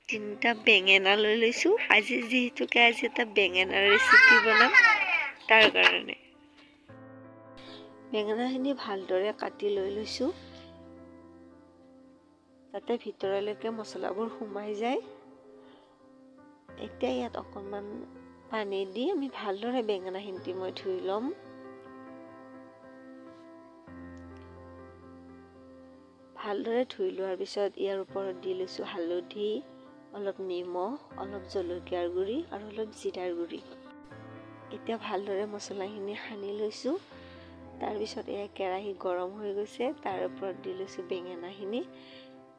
তিনিটা বেঙেনা লৈ লৈছোঁ। আজি যিহেতুকে আজি এটা বেঙেনাৰ ৰেচিপি বনাম, তাৰ কাৰণে বেঙেনাখিনি ভালদৰে কাটি লৈ লৈছোঁ, যাতে ভিতৰলৈকে মছলাবোৰ সোমাই যায়। এতিয়া ইয়াত অকণমান পানী দি আমি ভালদৰে বেঙেনাখিনি মই ধুই ল'ম। ভালদৰে ধুই লোৱাৰ পিছত ইয়াৰ ওপৰত দি লৈছোঁ হালধি, অলপ নিমখ, অলপ জলকীয়াৰ গুড়ি আৰু অলপ জিৰাৰ গুড়ি। এতিয়া ভালদৰে মছলাখিনি সানি লৈছোঁ। তাৰপিছত এয়া কেৰাহী গৰম হৈ গৈছে, তাৰ ওপৰত দি লৈছোঁ বেঙেনাখিনি।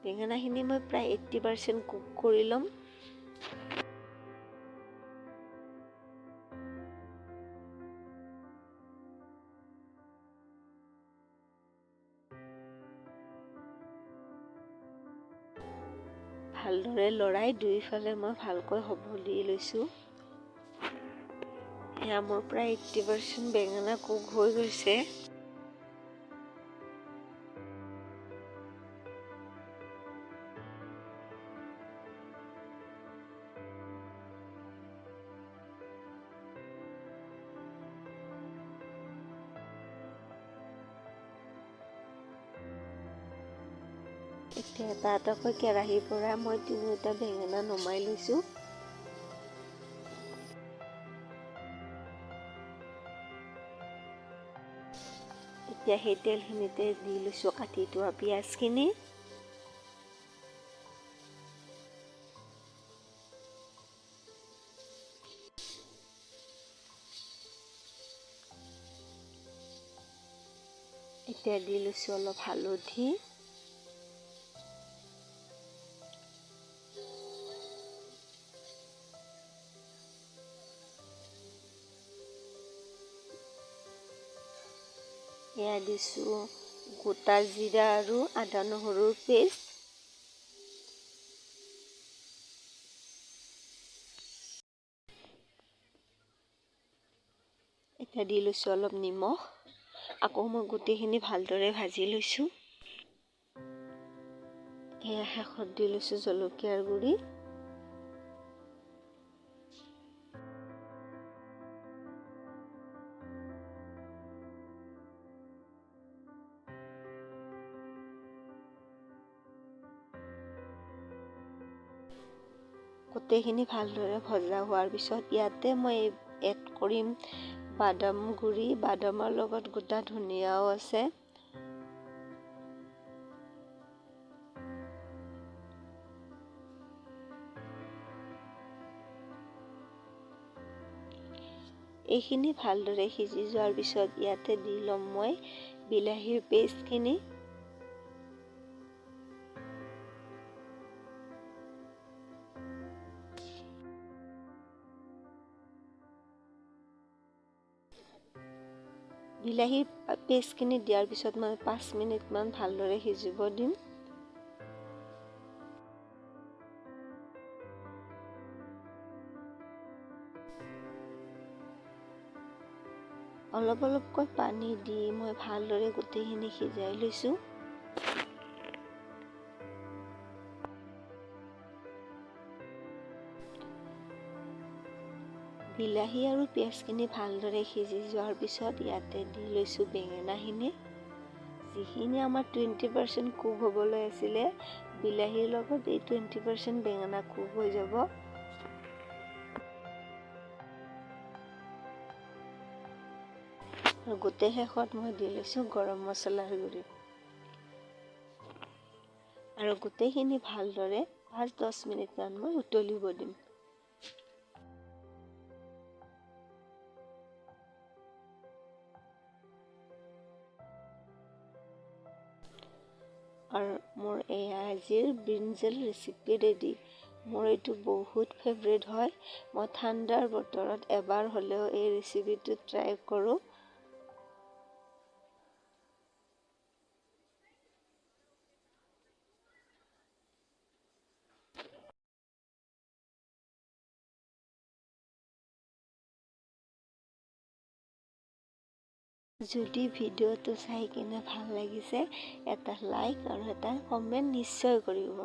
বেঙেনাখিনি মই প্ৰায় 80% কুক কৰি ল'ম। ভালদৰে লৰাই দুইফালে মই ভালকৈ হ'ব দি লৈছোঁ। এয়া মোৰ প্ৰায় 80% বেঙেনা কুক হৈ গৈছে। এতিয়া এটা এটাকৈ কেৰাহীৰ পৰা মই তিনিওটা বেঙেনা নমাই লৈছোঁ। এতিয়া সেই তেলখিনিতে দি লৈছোঁ কাটি থোৱা পিঁয়াজখিনি। এতিয়া দি লৈছোঁ অলপ হালধি, এয়া দিছোঁ গোটা জিৰা আৰু আদা নহৰুৰ পেষ্ট। এতিয়া দি লৈছোঁ অলপ নিমখ। আকৌ মই গোটেইখিনি ভালদৰে ভাজি লৈছোঁ। এয়া শেষত দি লৈছোঁ জলকীয়াৰ গুড়ি। গোটেইখিনি ভালদৰে ভজা হোৱাৰ পিছত ইয়াতে মই এড কৰিম বাদাম গুড়ি। বাদামৰ লগত গোটা ধনিয়াও আছে। এইখিনি ভালদৰে সিজি যোৱাৰ পিছত ইয়াতে দি ল'ম মই বিলাহীৰ পেষ্টখিনি। বিলাহীৰ পেষ্টখিনি দিয়াৰ পিছত মই 5 মিনিটমান ভালদৰে সিজিব দিম। অলপ অলপকৈ পানী দি মই ভালদৰে গোটেইখিনি সিজাই লৈছোঁ। বিলাহী আৰু পিঁয়াজখিনি ভালদৰে সিজি যোৱাৰ পিছত ইয়াতে দি লৈছোঁ বেঙেনাখিনি। যিখিনি আমাৰ 20% কুক হ'বলৈ আছিলে, বিলাহীৰ লগত এই 20% বেঙেনা কুক হৈ যাব। আৰু গোটেই শেষত মই দি লৈছোঁ গৰম মছলাৰ গুড়ি। আৰু গোটেইখিনি ভালদৰে 5-10 মিনিটমান মই উতলিব দিম। আৰু মোৰ এয়া আজিৰ ব্ৰিঞ্জল ৰেচিপি ৰেডি। মোৰ এইটো বহুত ফেভৰেট হয়। মই ঠাণ্ডাৰ বতৰত এবাৰ হ'লেও এই ৰেচিপিটো ট্ৰাই কৰোঁ। যদি ভিডিঅ'টো চাই কিনে ভাল লাগিছে, এটা লাইক আৰু এটা কমেণ্ট নিশ্চয় কৰিব।